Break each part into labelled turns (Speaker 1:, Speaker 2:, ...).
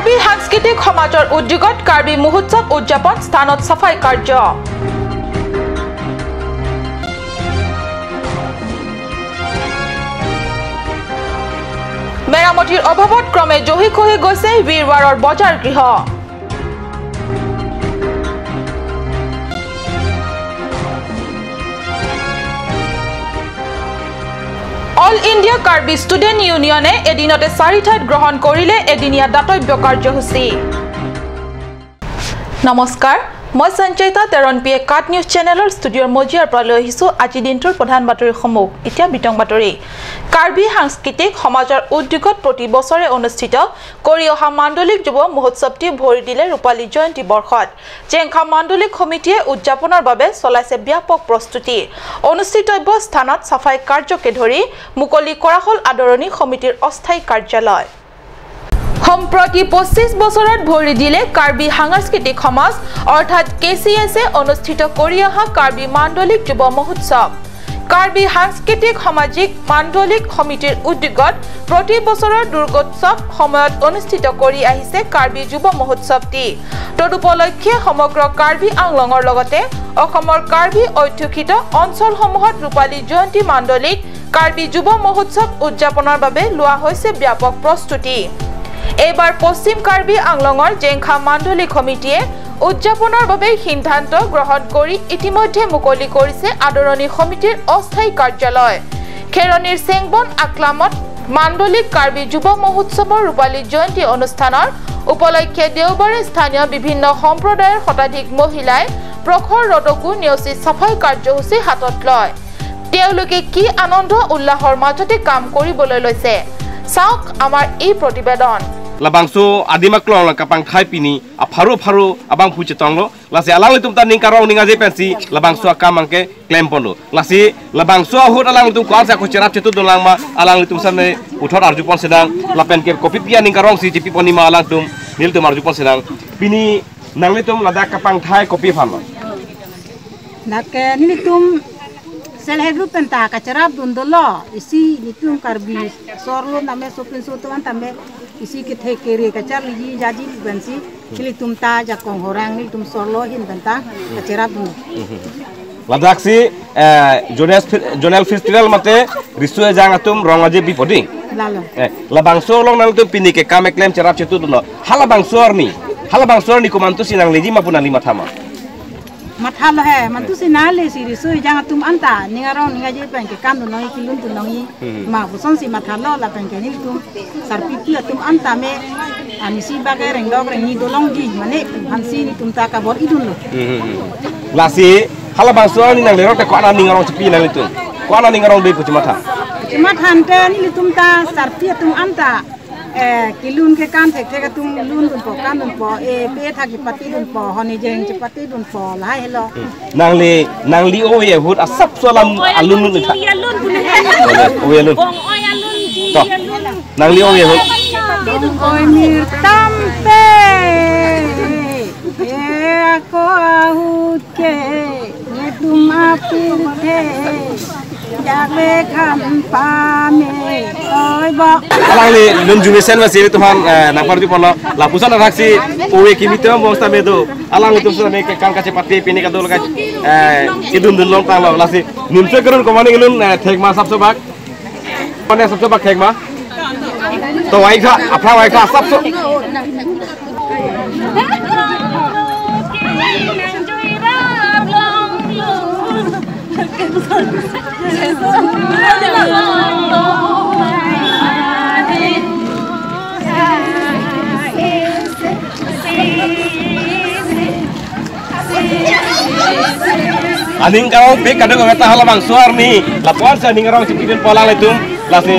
Speaker 1: কাৰ্বি সাংস্কৃতিক সমাজৰ উদ্যোগত কাৰ্বি মহোৎসৱ উদযাপন স্থানত চাফাই কাৰ্য। মেৰামতিৰ অভাৱত ক্ৰমে জহি খহি গৈছে বীৰৱাৰৰ বজাৰ গৃহ। অল ইণ্ডিয়া কাৰ্বি ষ্টুডেণ্ট ইউনিয়নে এদিনতে 4 ঠাইত গ্ৰহণ কৰিলে এদিনীয়া দাতব্য কাৰ্যসূচী। নমস্কাৰ, মই Sanchayita Teron P A cut news চেনেলৰ ষ্টুডিঅ'ৰ মজিয়াৰ পৰা লৈ আহিছোঁ আজিৰ দিনটোৰ প্ৰধান বাতৰিসমূহ। এতিয়া বিতং বাতৰি। কাৰ্বি সাংস্কৃতিক সমাজৰ উদ্যোগত প্ৰতি বছৰে অনুষ্ঠিত কৰি অহা মাণ্ডলিক যুৱ মহোৎসৱটি ভৰি দিলে ৰূপালী জয়ন্তী বৰ্ষত। জেংখা মাণ্ডলিক সমিতিয়ে উদযাপনৰ বাবে চলাইছে ব্যাপক প্ৰস্তুতি। অনুষ্ঠিতব্য স্থানত চাফাই কাৰ্যকে ধৰি মুকলি কৰা হ'ল আদৰণি সমিতিৰ অস্থায়ী কাৰ্যালয়। সম্প্ৰতি 25 বছৰত ভৰি দিলে কাৰ্বি সাংস্কৃতিক সমাজ অৰ্থাৎ KCS এ অনুষ্ঠিত কৰি অহা কাৰ্বি মাণ্ডলিক যুৱ মহোৎসৱ। কাৰ্বি সাংস্কৃতিক সামাজিক মাণ্ডলিক সমিতিৰ উদ্যোগত প্ৰতি বছৰৰ দুৰ্গোৎসৱ সময়ত অনুষ্ঠিত কৰি আহিছে কাৰ্বি যুৱ মহোৎসৱটি। তদুপলক্ষে সমগ্ৰ কাৰ্বি আংলঙৰ লগতে অসমৰ কাৰ্বি অধ্যুষিত অঞ্চলসমূহত ৰূপালী জয়ন্তী মাণ্ডলিক কাৰ্বি যুৱ মহোৎসৱ উদযাপনৰ বাবে লোৱা হৈছে ব্যাপক প্ৰস্তুতি। এইবাৰ পশ্চিম কাৰ্বি আংলঙৰ জেংখা মাণ্ডলিক সমিতিয়ে উদযাপনৰ বাবে সিদ্ধান্ত গ্ৰহণ কৰি ইতিমধ্যে মুকলি কৰিছে আদৰণি সমিতিৰ অস্থায়ী কাৰ্যালয়। খেৰণিৰ চেংবন আকলামত মাণ্ডলিক কাৰ্বি যুৱ মহোৎসৱৰ ৰূপালী জয়ন্তী অনুষ্ঠানৰ উপলক্ষে দেওবাৰে স্থানীয় বিভিন্ন সম্প্ৰদায়ৰ শতাধিক মহিলাই প্ৰখৰ ৰ'দকো নেওচি চাফাই কাৰ্যসূচী হাতত লয়। তেওঁলোকে কি আনন্দ উল্লাসৰ মাজতে কাম কৰিবলৈ লৈছে, চাওক আমাৰ এই প্ৰতিবেদন।
Speaker 2: Labangso adima klong la kapang thai pini a pharu pharu abang phuche tonglo lasi alang litum ta ning karong ninga je pensi labangso akamangke claim pondo lasi labangso hut alang litum kwar sa ko cherap chetu dolang ma alang litum samne uthor arju pon sedang lapen ke kopi pia ning karong si jipi poni ma alang tum nil tum arju pon sedang pini nang litum lada kapang thai kopi phan
Speaker 3: nake nilitum self help group penta ka cherap dun dolo isi nitum karbi sorlo name sopin sotuan tambe इसी के थे केरे कचर लीजी जाजी बंसी किली तुम ता जा कोंगोरांग नी तुम सोलो हिन बंता कचरा बुन
Speaker 2: लादाख सी जोनेल फेस्टिवल मते रिसुए जांग तुम रंगाजे बिपodi
Speaker 3: लालो
Speaker 2: लाबांगसो long nang tum pini ke kame claim cerap cetu duno hala bangsor ni komantu sinang leji mapuna lima thama
Speaker 3: matha lo he mantu sina le si risui jang tum anta ningarong ningaje pen ke kam no kilun tu nongi ma buson si matha lo la pen ke ni tum sarpi pi tum anta me anisi bagai reng dog reng ni dolong ji mane hansi ni tum ta ka bor idun lo
Speaker 2: lasi hala bangsor ni nang le rok te ko ana ningarong chipi nang le tum ko ana ningarong be puchi matha
Speaker 3: cuma thante ni tum ta sarpi tum anta kilun ke kan thek thek tum lun dun po kan dun po e pe thak pati dun po honi jeng pati dun po la hello
Speaker 2: nang li o ye hut asap solam alun lun tha o ye lun to nang li o ye hut
Speaker 3: oi mir tampe e ko ahut ke ne tum apir the jagle kham pa me oi bo
Speaker 2: alang li lun jumesen ma siri tuhan napar di polo lapusan raksi owe kimite bosta medo alang tum sa me ke kan kache pati pini ka dol ka kidun dun long tang lasi nimse karun komani gelun thek ma sabso bak mane sabso bak thek ma to wai kha apha wai kha sabso Aning karong pek kadang kata hala bang suar ni lapuan sa aning karong sipidin pola letum lasi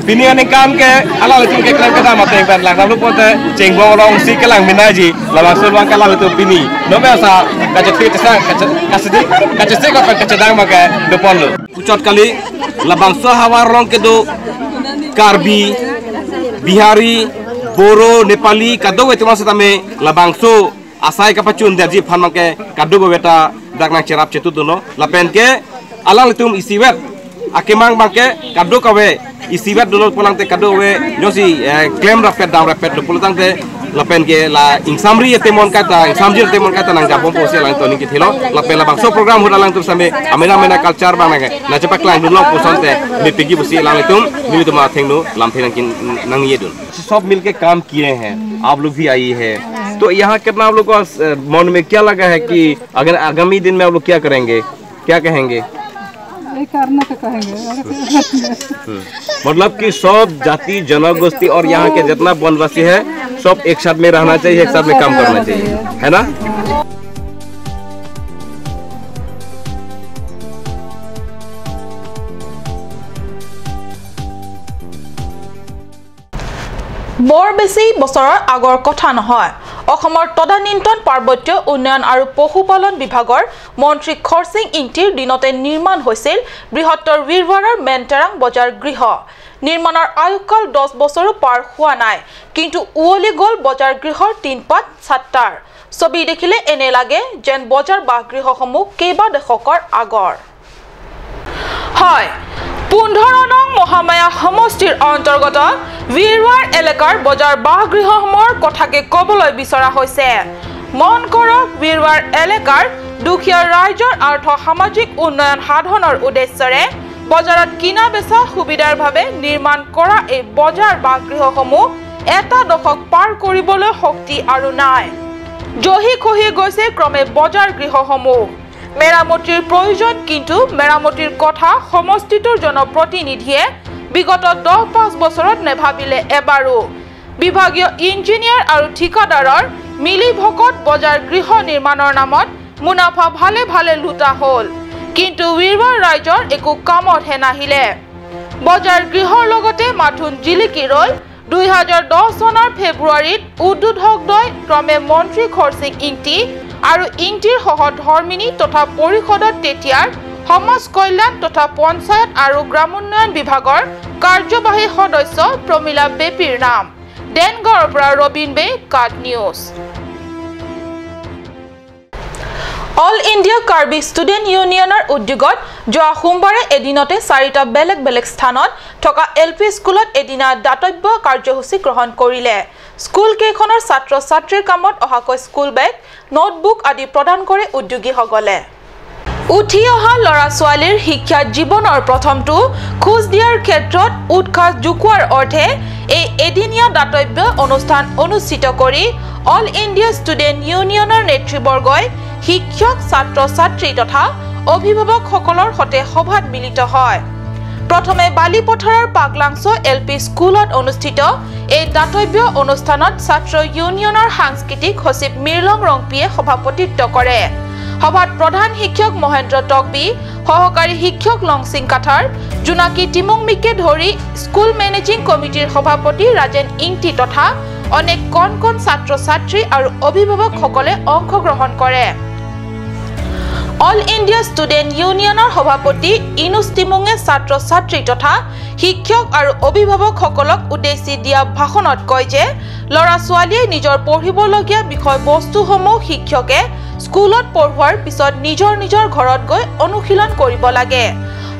Speaker 2: pini aning kam ke ala letum ke kelang kata mate ban lang lalu pote cengbong rong si kelang minaji labang suar bang kalang letum pini no me asa kaca ti kaca se ka kaca dang maka depon lo pucot kali labang suar hawa rong ke do Karbi Bihari Boro Nepali kado we tuma satame labang su asai kapacun daji phan mangke kado beta dakna cerap cetu dono lapen ke alang litum isiwet akimang bangke kadu kawe isibat dulu pulang te kadu we josi claim rapet dam rapet lu pulang te lapen ke la ingsamri temon kata ingsamji temon kata nang jabom posi lang to ning kithilo lapen la bangso program huda lang tu same amena mena culture bang nang na cepak lang dulu puson te mi pigi busi lang tum mi tu ma thengnu lam theng kin nang ye dun सब मिलके काम किए हैं। आप लोग भी आई है तो यहाँ कितना आप लोग को मन में क्या लगा है कि अगर आगामी दिन में आप लोग क्या करेंगे, क्या कहेंगे?
Speaker 3: करना तो कहेंगे
Speaker 2: मतलब कि सब जाति जनगोष्ठी और यहाँ के जितना वनवासी है सब एक साथ में रहना चाहिए, एक साथ में काम करना चाहिए, है ना?
Speaker 1: বৰ বেছি বছৰৰ আগৰ কথা নহয়, অসমৰ তদানীন্তন পাৰ্বত্য উন্নয়ন আৰু পশুপালন বিভাগৰ মন্ত্ৰী খৰসিং ইংতিৰ দিনতে নিৰ্মাণ হৈছিল বৃহত্তৰ বীৰৱাৰৰ মেনটেৰাং বজাৰ গৃহ। নিৰ্মাণৰ আয়ুকাল 10 বছৰো পাৰ হোৱা নাই, কিন্তু উৱলি গ'ল বজাৰ গৃহৰ তিনপাত ছাত্তাৰ। ছবি দেখিলে এনে লাগে যেন বজাৰ বাসগৃহসমূহ কেইবা দশকৰ আগৰ হয়। 15 নং মহামায়া সমষ্টিৰ অন্তৰ্গত বীৰৱাৰ এলেকাৰ বজাৰ বাসগৃহসমূহৰ কথাকে ক'বলৈ বিচৰা হৈছে। মন কৰক, বীৰৱাৰ এলেকাৰ দুখীয়া ৰাইজৰ আৰ্থ সামাজিক উন্নয়ন সাধনৰ উদ্দেশ্যৰে বজাৰত কিনা বেচা সুবিধাৰ বাবে নিৰ্মাণ কৰা এই বজাৰ বাসগৃহসমূহ এটা দশক পাৰ কৰিবলৈ শক্তি আৰু নাই। জহি খহি গৈছে ক্ৰমে বজাৰ গৃহসমূহ। মেৰামতিৰ প্ৰয়োজন, কিন্তু মেৰামতিৰ কথা সমষ্টিটোৰ জনপ্ৰতিনিধিয়ে বিগত 10-5 বছৰত নেভাবিলে এবাৰো। বিভাগীয় ইঞ্জিনিয়াৰ আৰু ঠিকাদাৰৰ মিলি ভকত বজাৰ গৃহ নিৰ্মাণৰ নামত মুনাফা ভালে ভালে লুটা হ'ল, কিন্তু বীৰৱাৰ ৰাইজৰ একো কামতহে নাহিলে। বজাৰ গৃহৰ লগতে মাথোন জিলিকি ৰ'ল 2010 চনৰ ফেব্ৰুৱাৰীত উদ্বোধকদ্বয় ক্ৰমে মন্ত্ৰী খৰসিং ইংতি আৰু ইংতিৰ সহধৰ্মিনী তথা পৰিষদত তেতিয়াৰ সমাজ কল্যাণ তথা পঞ্চায়ত আৰু গ্ৰামোন্নয়ন বিভাগৰ কাৰ্যবাহী সদস্য প্ৰমীলা বেপিৰ নাম। দেনগাঁৱৰ পৰা ৰবীন বে, কাট news. All India Karbi student ইউনিয়নৰ উদ্যোগত যোৱা সোমবাৰে এদিনতে 4টা বেলেগ বেলেগ স্থানত থকা এল পি স্কুলত এদিনা দাতব্য কাৰ্যসূচী গ্ৰহণ কৰিলে। স্কুল কেইখনৰ ছাত্ৰ ছাত্ৰীৰ কামত অহাকৈ স্কুল বেগ, নোটবুক আদি প্ৰদান কৰে উদ্যোগীসকলে। উঠি অহা ল'ৰা ছোৱালীৰ শিক্ষা জীৱনৰ প্ৰথমটো খোজ দিয়াৰ ক্ষেত্ৰত উৎসাহ যোগোৱাৰ অৰ্থে এই এদিনীয়া দাতব্য অনুষ্ঠান অনুষ্ঠিত কৰি অল ইণ্ডিয়া ষ্টুডেণ্ট ইউনিয়নৰ নেতৃবৰ্গই শিক্ষক, ছাত্ৰ ছাত্ৰী তথা অভিভাৱকসকলৰ সৈতে সভাত মিলিত হয়। প্ৰথমে বালিপথাৰৰ পাগলাংছ এল পি স্কুলত অনুষ্ঠিত এই দাতব্য অনুষ্ঠানত ছাত্ৰ ইউনিয়নৰ সাংস্কৃতিক সচিব মিৰ্লং ৰংপিয়ে সভাপতিত্ব কৰে। সভাত প্ৰধান শিক্ষক মহেন্দ্ৰ টকবি, সহকাৰী শিক্ষক লংচিং কাথাৰ, জোনাকী টিমুংমিকে ধৰি স্কুল মেনেজিং কমিটিৰ সভাপতি ৰাজেন ইংতি তথা অনেক কণ কণ ছাত্ৰ ছাত্ৰী আৰু অভিভাৱকসকলে অংশগ্ৰহণ কৰে। অল ইণ্ডিয়া ষ্টুডেণ্ট ইউনিয়নৰ সভাপতি ইনুজ টিমুঙে ছাত্ৰ ছাত্ৰী তথা শিক্ষক আৰু অভিভাৱকসকলক উদ্দেশ্যি দিয়া ভাষণত কয় যে ল'ৰা ছোৱালীয়ে নিজৰ পঢ়িবলগীয়া বিষয়বস্তুসমূহ শিক্ষকে স্কুলত পঢ়োৱাৰ পিছত নিজৰ নিজৰ ঘৰত গৈ অনুশীলন কৰিব লাগে।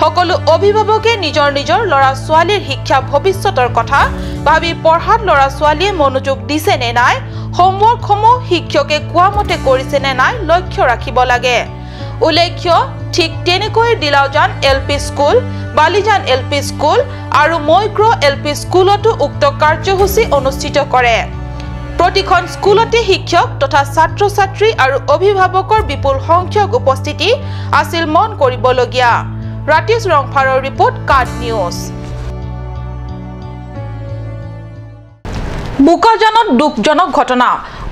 Speaker 1: সকলো অভিভাৱকে নিজৰ নিজৰ ল'ৰা ছোৱালীৰ শিক্ষা ভৱিষ্যতৰ কথা ভাবি পঢ়াত ল'ৰা ছোৱালীয়ে মনোযোগ দিছে নে নাই, হোমৱৰ্কসমূহ শিক্ষকে কোৱা মতে কৰিছে নে নাই লক্ষ্য ৰাখিব লাগে। উল্লেখ্য, ঠিক তেনেকৈ Dilaujan L P school, Balijan L P school আৰু মৈক্ৰ এল পি স্কুলতো উক্ত কাৰ্যসূচী অনুষ্ঠিত কৰে। প্ৰতিখন স্কুলতে শিক্ষক তথা ছাত্ৰ ছাত্ৰী আৰু অভিভাৱকৰ বিপুল সংখ্যক উপস্থিতি আছিল মন কৰিবলগীয়া। ৰাতিশ ৰংফাৰৰ ৰিপৰ্ট, কাট নিউজ। বোকাজানত দুখজনক ঘটনা।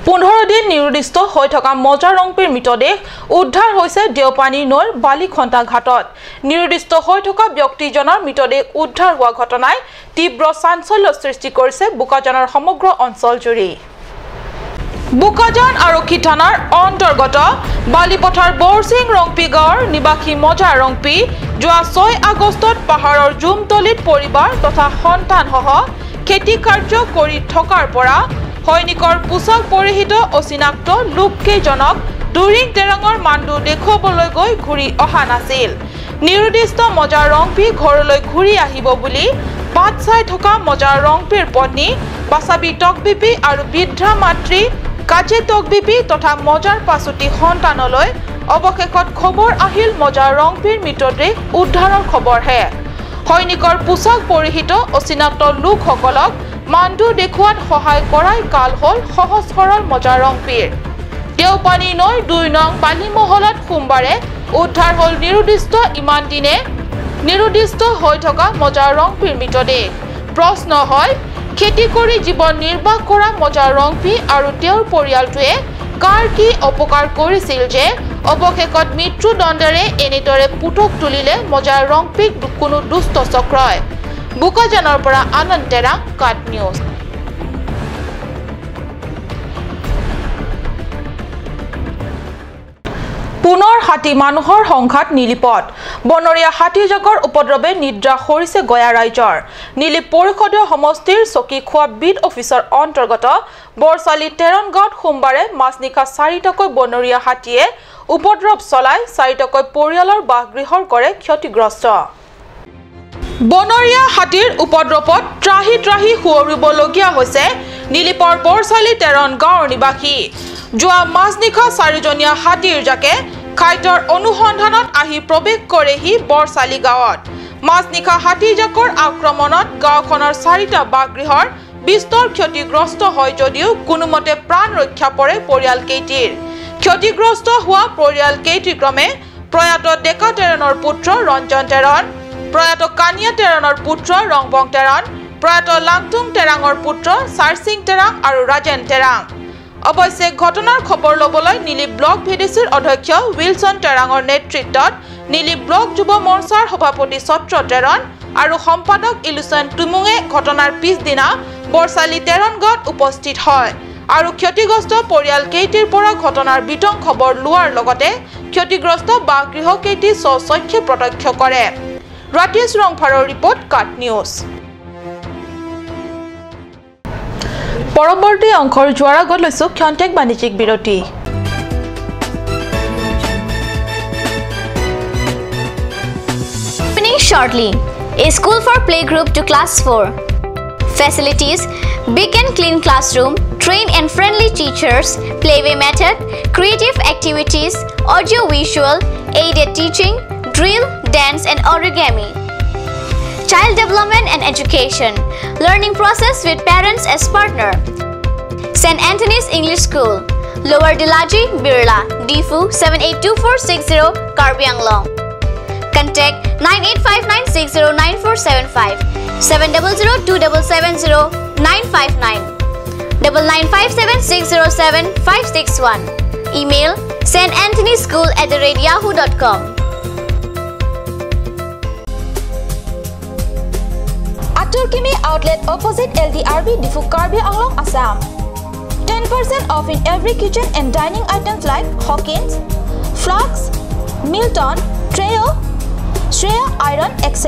Speaker 1: 15 দিন নিৰুদ্দিষ্ট হৈ থকা মজা ৰংপিৰ মৃতদেহ উদ্ধাৰ হৈছে দেওপানী নৈৰ বালিখন্তা ঘাটত। নিৰুদ্দিষ্ট হৈ থকা ব্যক্তিজনৰ মৃতদেহ উদ্ধাৰ হোৱা ঘটনাই তীব্ৰ চাঞ্চল্য সৃষ্টি কৰিছে বোকাজানৰ সমগ্ৰ অঞ্চলজুৰি। বোকাজান আৰক্ষী থানাৰ অন্তৰ্গত বালিপথাৰ বৰচিং ৰংপি গাঁৱৰ নিবাসী মজা ৰংপি যোৱা 6 আগষ্টত পাহাৰৰ জুমতলিত পৰিবাৰ তথা সন্তানসহ খেতি কাৰ্য কৰি থকাৰ পৰা সৈনিকৰ পোছাক পৰিহিত অচিনাক্ত লোককেইজনক দুৰিং তেৰঙৰ মাণ্ডু দেখুৱাবলৈ গৈ ঘূৰি অহা নাছিল। নিৰুদ্দিষ্ট মজা ৰংপি ঘৰলৈ ঘূৰি আহিব বুলি বাট চাই থকা মজা ৰংপিৰ পত্নী বাচাবি টকবিপি আৰু বৃদ্ধা মাতৃ কাজে টকবিপি তথা মজাৰ পাঁচটি সন্তানলৈ অৱশেষত খবৰ আহিল মজা ৰংপিৰ মৃতদেহ উদ্ধাৰৰ খবৰহে। সৈনিকৰ পোছাক পৰিহিত অচিনাক্ত লোকসকলক মাণ্ডু দেখুৱাত সহায় কৰাই কাল হ'ল সহজ সৰল মজা ৰংপিৰ। দেওপানী নৈৰ 2 নং বালিমহলত সোমবাৰে উদ্ধাৰ হ'ল নিৰুদ্দিষ্ট ইমান দিনে নিৰুদ্দিষ্ট হৈ থকা মজা ৰংপিৰ মৃতদেহ। প্ৰশ্ন হয়, খেতি কৰি জীৱন নিৰ্বাহ কৰা মজা ৰংপি আৰু তেওঁৰ পৰিয়ালটোৱে কাৰ কি অপকাৰ কৰিছিল যে অৱশেষত মৃত্যুদণ্ডেৰে এনেদৰে পুতক তুলিলে মজা ৰংপিক কোনো দুষ্ট চক্ৰই। বোকাজানৰ পৰা আনন্দ তেৰাং, কাট নিউজ। পুনৰ হাতী মানুহৰ সংঘাত নীলিপত। বনৰীয়া হাতীজাকৰ উপদ্ৰৱে নিদ্ৰা সৰিছে গয়া ৰাইজৰ। নীলিপ পৰিষদীয় সমষ্টিৰ চকীখোৱা বিট অফিচৰ অন্তৰ্গত বৰচালি তেৰণ গাঁৱত সোমবাৰে মাজনিশা 4টাকৈ বনৰীয়া হাতীয়ে উপদ্ৰৱ চলাই 4টাকৈ পৰিয়ালৰ বাসগৃহৰ কৰে ক্ষতিগ্ৰস্ত। বনৰীয়া হাতীৰ উপদ্ৰৱত ত্ৰাহি ত্ৰাহি সুঁৱৰিবলগীয়া হৈছে নীলিপৰ বৰচালি তেৰণ গাঁৱৰ নিবাসী। যোৱা মাজনিশা 4জনীয়া হাতীৰ জাকে খাদ্যৰ অনুসন্ধানত আহি প্ৰৱেশ কৰেহি বৰচালি গাঁৱত। মাজনিশা হাতীজাকৰ আক্ৰমণত গাঁওখনৰ 4টা বাসগৃহৰ বিস্তৰ ক্ষতিগ্ৰস্ত হয় যদিও কোনোমতে প্ৰাণ ৰক্ষা পৰে পৰিয়ালকেইটিৰ। ক্ষতিগ্ৰস্ত হোৱা পৰিয়ালকেইটি ক্ৰমে প্ৰয়াত ডেকা তেৰণৰ পুত্ৰ ৰঞ্জন তেৰণ, প্ৰয়াত কানিয়া তেৰণৰ পুত্ৰ ৰংবং তেৰণ, প্ৰয়াত লাংটুং তেৰাঙৰ পুত্ৰ চাৰচিং তেৰাং আৰু ৰাজেন তেৰাং। অৱশ্যে ঘটনাৰ খবৰ ল'বলৈ নীলিপ ব্লক ভিডিচিৰ অধ্যক্ষ উইলছন তেৰাঙৰ নেতৃত্বত নীলিপ ব্লক যুৱ মৰ্চাৰ সভাপতি ছত্ৰ তেৰণ আৰু সম্পাদক ইলুচন টুমুঙে ঘটনাৰ পিছদিনা বৰচালি তেৰণ গাঁৱত উপস্থিত হয় আৰু ক্ষতিগ্ৰস্ত পৰিয়ালকেইটিৰ পৰা ঘটনাৰ বিতং খবৰ লোৱাৰ লগতে ক্ষতিগ্ৰস্ত বাসগৃহকেইটি স্বচক্ষে প্ৰত্যক্ষ কৰে। ৰাকেশ ৰংফাৰৰ ৰিপৰ্ট, কাট নিউজ। পৰৱৰ্তী অংশৰ যোৱাৰ আগত লৈছো ক্ষন্তেক বাণিজ্যিক বিৰতি।
Speaker 4: Opening shortly, a school for playgroup to class 4. Facilities: big and clean classroom, trained and friendly teachers, playway method, creative activities, audio visual, aided teaching, drill, dance and origami. Child development and education, learning process with parents as partner. St. Anthony's English School, Lower Dilaji, Birla, Difu 782460, Karbi Anglong. Contact 9859609475, 7002770 959, 9957607561. Email stanthonyschool@yahoo.com.
Speaker 1: Aturkimi outlet opposite LDRB Difu Karbi Anglong, Assam. 10% off in every kitchen and dining items like Hawkins, Flux, Milton, Treo, Shreya Iron, etc.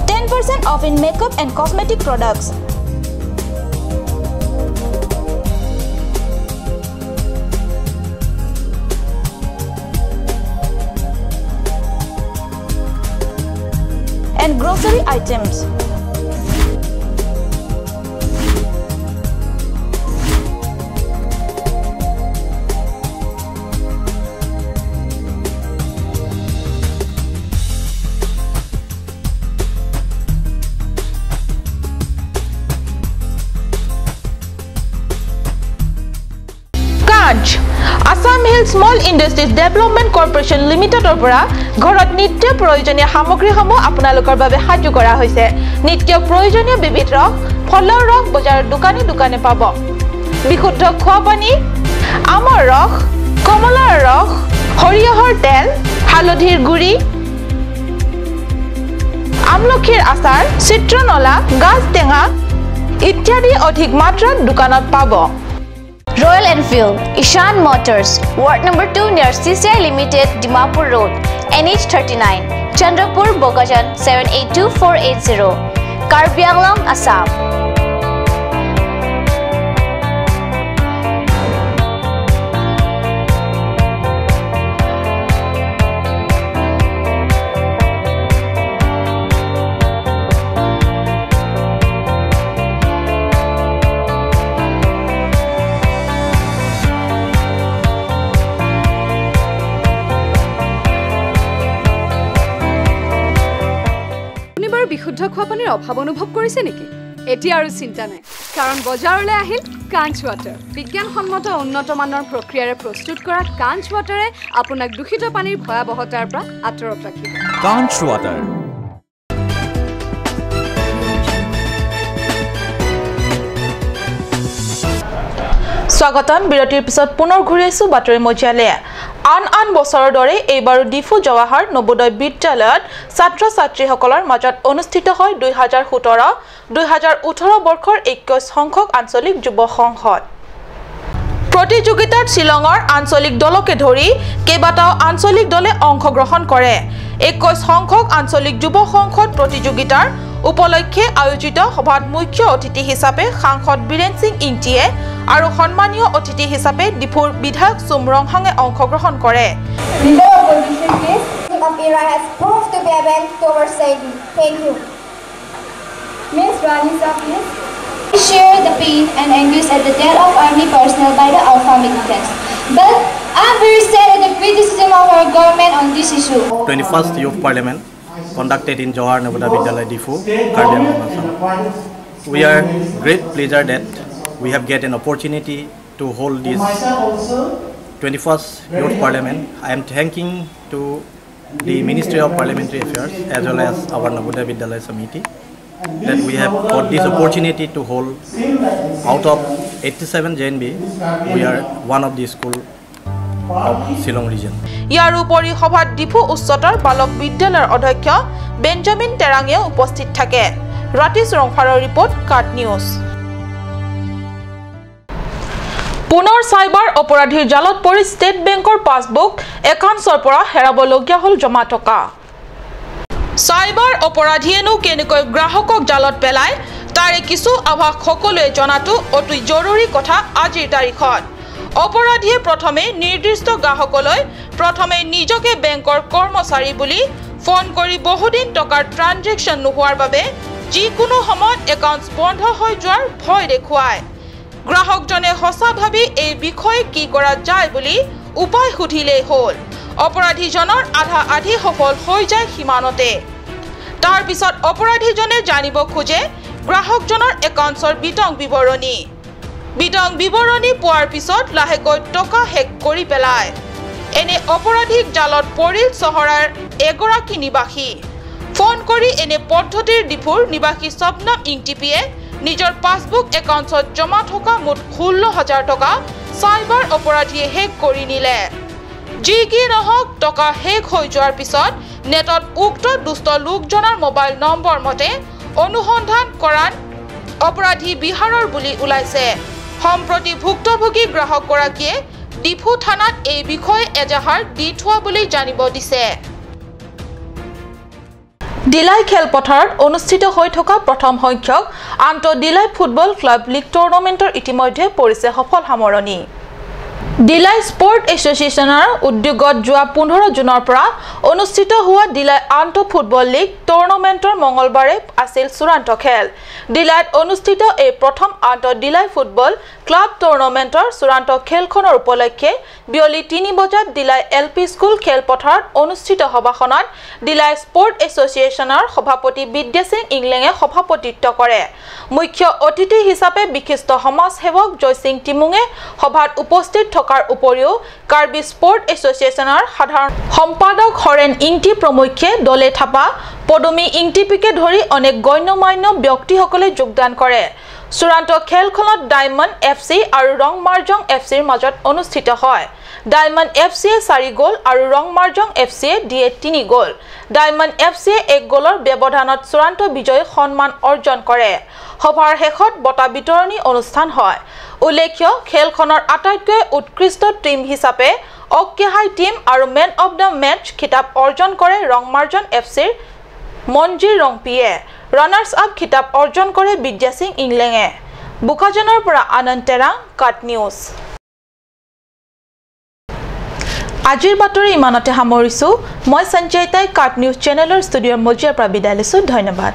Speaker 1: 10% off in makeup and cosmetic products. And grocery items. Assam Hill Small Industries Development Corporation Limitedৰ পৰা ঘৰত নিত্য প্ৰয়োজনীয় সামগ্ৰীসমূহ আপোনালোকৰ বাবে সাজু কৰা হৈছে। নিত্য প্ৰয়োজনীয় বিবিধ ৰস, ফলৰ ৰস বজাৰৰ দোকানে দোকানে পাব। বিশুদ্ধ খোৱা পানী, আমৰ ৰস, কমলাৰ ৰস, সৰিয়হৰ তেল, হালধিৰ গুড়ি, আমলখিৰ আচাৰ, চিত্ৰনলা, গাজ টেঙা ইত্যাদি অধিক মাত্ৰাত দোকানত পাব।
Speaker 4: Royal Enfield, Ishan Motors, Ward number 2 near CCI Limited, Dimapur Road, NH 39, Chandrapur, Bokajan 782480, Karbi Anglong, Assam.
Speaker 5: বিশুদ্ধ খোৱা পানীৰ অভাৱ অনুভৱ কৰিছে নেকি? এতিয়া আৰু চিন্তা নাই, কাৰণ বজাৰলৈ আহিল কাঞ্চ ৱাটাৰ। বিজ্ঞানসন্মত উন্নত মানৰ প্ৰক্ৰিয়াৰে প্ৰস্তুত কৰা কাঞ্চ ৱাটাৰে আপোনাক দূষিত পানীৰ ভয়াৱহতাৰ পৰা আঁতৰত ৰাখিব।
Speaker 6: কাঞ্চ ৱাটাৰ।
Speaker 1: স্বাগতম। বিৰতিৰ পিছত পুনৰ ঘূৰি আহিছোঁ বাতৰি মজিয়ালে। আন আন বছৰৰ দৰে এইবাৰো ডিফু জৱাহৰ নৱোদয় বিদ্যালয়ত ছাত্ৰ ছাত্ৰীসকলৰ মাজত অনুষ্ঠিত হয় 2017-2018 বৰ্ষৰ 21 সংখ্যক আঞ্চলিক যুৱ সংসদ। প্ৰতিযোগিতাত শ্বিলঙৰ আঞ্চলিক দলকে ধৰি কেইবাটাও আঞ্চলিক দলে অংশগ্ৰহণ কৰে। 21 সংখ্যক আঞ্চলিক যুৱ সংসদ প্ৰতিযোগিতাৰ উপলক্ষে আয়োজিত সভাত মুখ্য অতিথি হিচাপে সাংসদ বীৰেন সিং ইংটিয়ে আৰু সন্মানীয় অতিথি হিচাপে ডিফুৰ বিধায়ক চুম ৰংহাঙে অংশগ্ৰহণ কৰে।
Speaker 7: Share the pain and anguish at the death of army personnel by the Alpha militants. But I'm very sad at the criticism of our government on this issue.
Speaker 8: 21st Youth Parliament conducted in Jawahar Navodaya Vidyalaya, Diphu, Karbi Anglong, Assam. We are great pleasure that we have get an opportunity to hold this 21st Youth Parliament. I am thanking to the Ministry of Parliamentary Affairs as well as our Navodaya Vidyalaya Samiti that we have got this opportunity to hold. Out of 87 JNB, we are one of the school of Shillong region.
Speaker 1: ইয়াৰ উপৰি সভাত ডিফু উচ্চতৰ বালক বিদ্যালয়ৰ অধ্যক্ষ Benjamin টেৰাঙেও উপস্থিত থাকে। ৰাতিশ ৰংফাৰৰ report, কাট news. পুনৰ cyber অপৰাধীৰ জালত পৰি ষ্টেট বেংকৰ পাছবুক একাউণ্টছৰ পৰা হেৰাবলগীয়া হ'ল জমা টকা। চাইবাৰ অপৰাধীয়েনো কেনেকৈ গ্ৰাহকক জালত পেলায় তাৰে কিছু আভাস সকলোৱে জনাটো অতি জৰুৰী কথা। আজিৰ তাৰিখত অপৰাধীয়ে প্ৰথমে নিৰ্দিষ্ট গ্ৰাহকলৈ প্ৰথমে নিজকে বেংকৰ কৰ্মচাৰী বুলি ফোন কৰি বহুদিন টকাৰ ট্ৰানজেকশ্যন নোহোৱাৰ বাবে যিকোনো সময়ত একাউণ্ট বন্ধ হৈ যোৱাৰ ভয় দেখুৱায়। গ্ৰাহকজনে সঁচা ভাবি এই বিষয়ে কি কৰা যায় বুলি উপায় সুধিলেই হ'ল। অপৰাধীজনৰ আধা আধি সফল হৈ যায় সিমানতে। তাৰ পিছত অপৰাধীজনে জানিব খোজে গ্ৰাহকজনৰ একাউণ্টছৰ বিতং বিৱৰণী। বিতং বিৱৰণী পোৱাৰ পিছত লাহেকৈ টকা শেষ কৰি পেলায়। এনে অপৰাধীক জালত পৰিল চহৰৰ এগৰাকী নিবাসী। ফোন কৰি এনে পদ্ধতিৰ ডিফুৰ নিবাসী স্বপ্নম ইংটিপিয়ে নিজৰ পাছবুক একাউণ্টছত জমা থকা মুঠ 16,000 টকা চাইবাৰ অপৰাধীয়ে শেষ কৰি নিলে। যি কি নহওক, টকা শেষ হৈ যোৱাৰ পিছত নেটত উক্ত দুষ্ট লোকজনৰ মোবাইল নম্বৰ মতে অনুসন্ধান কৰাত অপৰাধী বিহাৰৰ বুলি ওলাইছে। সম্প্ৰতি ভুক্তভোগী গ্ৰাহকগৰাকীয়ে ডিফু থানাত এই বিষয়ে এজাহাৰ দি থোৱা বুলি জানিব দিছে। ডিলাই খেলপথাৰত অনুষ্ঠিত হৈ থকা প্ৰথম সংখ্যক আন্তঃ ডিলাই ফুটবল ক্লাব লীগ টুৰ্ণামেণ্টৰ ইতিমধ্যে পৰিছে সফল সামৰণি। ডিলাই স্পৰ্ট এছ'চিয়েশ্যনৰ উদ্যোগত যোৱা 15 জুনৰ পৰা অনুষ্ঠিত হোৱা ডিলাই আন্তঃ ফুটবল লীগ টুৰ্ণামেণ্টৰ মঙলবাৰে আছিল চূড়ান্ত খেল। ডিলাইত অনুষ্ঠিত এই প্ৰথম আন্তঃ ডিলাই ফুটবল ক্লাব টুৰ্ণামেণ্টৰ চূড়ান্ত খেলখনৰ উপলক্ষে বিয়লি 3 বজাত ডিলাই এল পি স্কুল খেলপথাৰত অনুষ্ঠিত সভাখনত ডিলাই স্পৰ্ট এছ'চিয়েশ্যনৰ সভাপতি বিদ্যাসিং ইংলেঙে সভাপতিত্ব কৰে। মুখ্য অতিথি হিচাপে বিশিষ্ট সমাজসেৱক জয়সিং টিমুঙে সভাত উপস্থিত থকাৰ উপৰিও কাৰ্বি স্পৰ্ট এছ'চিয়েশ্যনৰ সাধাৰণ সম্পাদক হৰেণ ইংটি প্ৰমুখ্যে দলে থাপা, পদুমী ইংটিপিকে ধৰি অনেক গণ্যমান্য ব্যক্তিসকলে যোগদান কৰে। চূড়ান্ত খেলখনত ডায়মণ্ড এফ চি আৰু ৰংমাৰজং এফ চিৰ মাজত অনুষ্ঠিত হয়। ডায়মণ্ড এফ চিয়ে 4 গ'ল আৰু ৰংমাৰজং এফ চিয়ে দিয়ে 3 গ'ল। ডায়মণ্ড এফ চিয়ে 1 গ'লৰ ব্যৱধানত চূড়ান্ত বিজয়ী সন্মান অৰ্জন কৰে। সভাৰ শেষত বঁটা বিতৰণী অনুষ্ঠান হয়। উল্লেখ্য, খেলখনৰ আটাইতকৈ উৎকৃষ্ট টীম হিচাপে অকেহাই টীম আৰু মেন অৱ the match খিতাপ অৰ্জন কৰে ৰংমাৰজন এফ চিৰ মঞ্জিৰ ৰংপিয়ে। ৰানাৰ্ছ আপ খিতাপ অৰ্জন কৰে বিদ্যাসিং ইংলেঙে। বোকাজানৰ পৰা আনন্দ তেৰাং, কাট নিউজ। আজিৰ বাতৰি ইমানতে সামৰিছোঁ। মই সঞ্জয়তাই কাট নিউজ চেনেলৰ ষ্টুডিঅ'ৰ মজিয়াৰ পৰা বিদায় লৈছোঁ। ধন্যবাদ।